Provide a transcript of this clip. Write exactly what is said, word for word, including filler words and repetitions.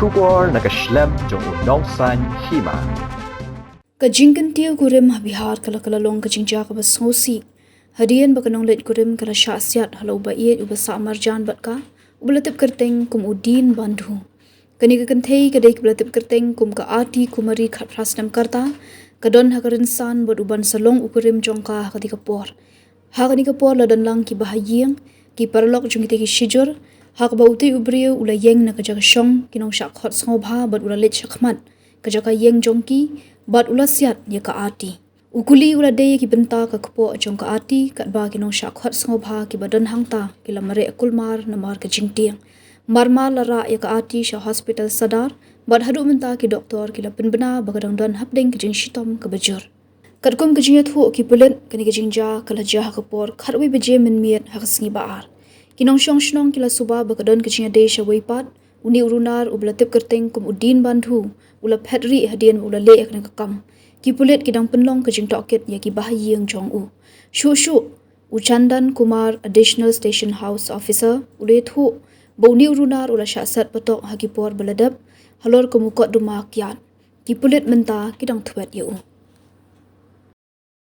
Khubor na ka shlem jong u Nongsaiñ Hima. Ka jingkyntiew kurim ha Bihar ka la ka la long ka jingjia kaba sngewsih hadien ba ka nongleit kurim ka la shah siat halor u ba ïeit uba sah marjan bad ka, uba la tip kyrteng kum u Din Bandhu. Kane ka kynthei ka dei kaba la tip kyrteng kum ka Aarti Kumari khatphra snem ka rta, ka don ha ka rynsan bad u ban sa long u kurim jong ka ha katei ka por. Ha kane ka por la don lang ki bahaïing, ki paralok jong kitei ki shijur, ha kaba utei u briew u la ïeng na ka jaka shong ki nongshah khot sngewbha bad u la leit shakhmat ka jaka ïeng jong ki bad u la siat ïa ka Aarti. U kuli u la dei ïa ki bynta ka kpoh jong ka Aarti katba ki nongshah khot sngewbha kiba don hangta ki la mareh kulmar namar ka jingtieng. Marmar la rah ïa ka Aarti sha hospital Sadar bad haduh mynta ki doktor ki la pynbna ba ka dang don hapdeng ka jingshitom kaba jur. Katkum ka jingïathuh ki pulit, kane ka jingjia ka la jia ha ka por khatwei baje mynmiet ha ka sngi ba ar. Ki nongshong shnong ki la suba ba ka don ka jingïadei shawei pat, une u runar uba la tip kyrteng kum u Din Bandhu u la phet rieh hadien ba u la leh ïa kane ka kam. Ki pulit ki dang pynlong ka jingtohkit ïa ki bahaïing jong u. Shuh shuh, u Chandan Kumar, Additional Station House Officer, u la ïathuh ba une u runar u la shah sat patok ha ki por ba la dep halor ka mukotduma kiad. Ki pulit mynta ki dang thwet ïa u.